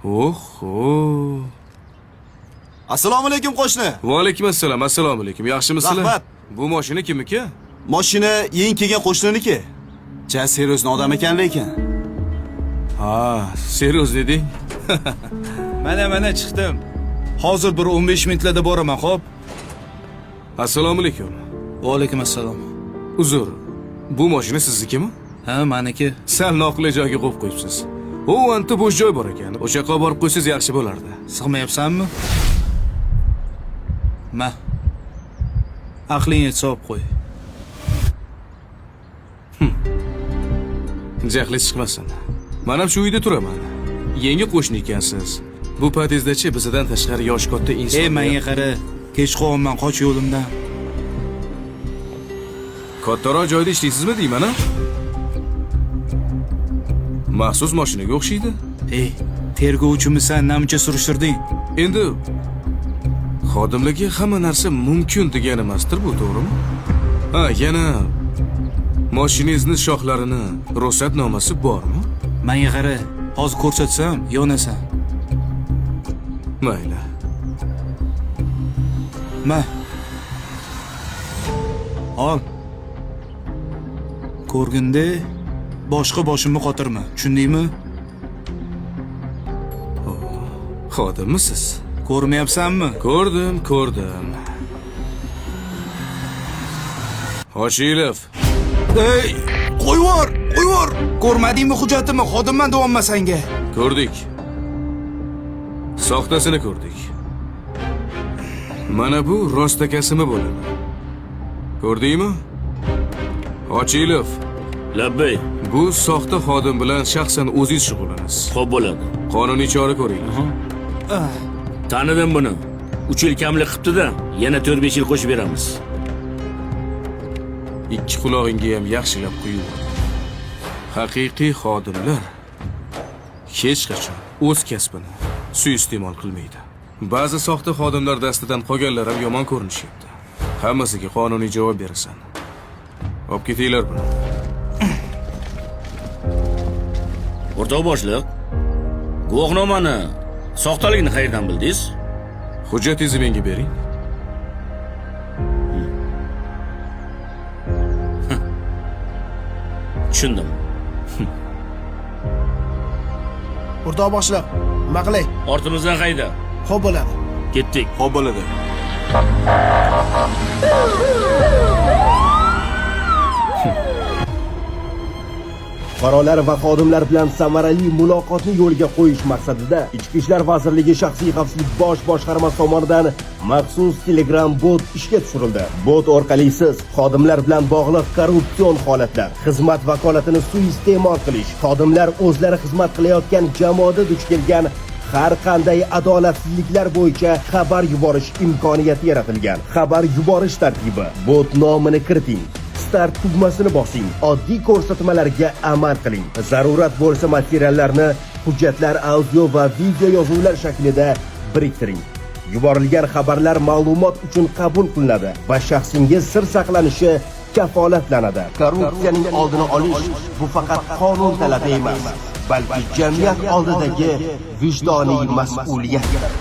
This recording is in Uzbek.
Oho. Assalomu alaykum qo'shni. Va alaykum assalom. Assalomu alaykum. Yaxshimisizlar? Rahmat. Bu mashina kimniki? Mashina yeng kelgan qo'shniniki. Ja seryozni odam ekan lekin. Ha, seryoz deding? Mana chiqdim. Hozir bir 15 minutlarda boraman, xo'p? Assalomu alaykum. Va alaykum assalom. Uzr. Bu mashina siznikimi? Ha, meniki. Sal noqulay joyga qo'yib qo'yibsiz. U anta bo'sh joy bor ekan. O'sha yoqqa borib qo'ysangiz yaxshi bo'lardi. Sig'mayapsanmi? Ma. Aqling yetsa olib qo'y. Jahli chiqmasin. Men ham shu uyda turaman. Yangi qo'shni ekansiz. Bu podyezddachi bizdan tashqari yosh katta inson. Ey, menga qara. Kech qolyapman, qoch yo'limdan. Kattaroq joyda ishlaysizmi deyman a? Maxsus mashinaga o'xshaydi. Ey, tergovchimisan, namcha surishtirding? Endi xodimlarga hamma narsa mumkin degani emasdir bu, to'g'rimi? Ha, yana mashinangizni shoxlarini ruxsatnomasi bormi? Menga qara, hozir ko'rsatsam, yonasan. Mayli. Ma. Ol. Ko'rganda boshqa boshimni qotirma, tushundingmi? Xodimmisiz? Ko'rmayapsanmi? Ko'rdim, ko'rdim. Hoshilov, Ey, qo'yvor, qo'yvor. Ko'rmadingmi hujjatimni? Xodimman deyapman senga. Ko'rdik. Soxtasini ko'rdik. Mana bu rostakasimi bo'ladi. Ko'rdingmi? Ochilov, Labbay, bu soxta xodim bilan shaxsan o'zingiz shug'ullanasiz. xo'p bo'ladi. Qonuniy chora ko'ringlar. Tanidim buni. 3 yil kamlik qilibdi-da, yana 4-5 yil qo'shib beramiz. Ikki qulog'ingga ham yaxshilab quyib ol. Haqiqiy xodimlar hech qachon o'z kasbini suiiste'mol qilmaydi. Ba'zi soxta xodimlar dastidan qolganlar ham yomon ko'rinishyapti. Hammasiga qonuniy javob berasan. Olib ketinglar buni. O'rtoq boshliq, guvohnomani soxtaligini qayerdan bildingiz? Hujjatingizni menga bering. Tushundim. O'rtoq boshliq, nima qilay? Ortimizdan hayda. Xo'p bo'ladi. Ketdik. Xo'p bo'ladi. Fuqarolar va xodimlar bilan samarali muloqotni yo'lga qo'yish maqsadida Ichki ishlar vazirligi shaxsiy xavfsizlik bosh boshqarmasi tomonidan maxsus Telegram bot ishga tushirildi. Bot orqali siz xodimlar bilan bog'liq korrupsion holatlar, xizmat vakolatini suiiste'mol qilish, xodimlar o'zlari xizmat qilayotgan jamoada duch kelgan har qanday adolatsizliklar bo'yicha xabar yuborish imkoniyati yaratilgan. Xabar yuborish tartibi: bot nomini kiriting, start tugmasini bosing, oddiy ko'rsatmalarga amal qiling. Zarurat bo'lsa materiallarni hujjatlar, audio va video yozuvlar shaklida biriktiring. Yuborilgan xabarlar ma'lumot uchun qabul qilinadi va shaxsingiz sir saqlanishi kafolatlanadi. Korrupsiyaning oldini olish bu faqat qonun talabi emas, balki jamiyat oldidagi vijdoniy mas'uliyatdir.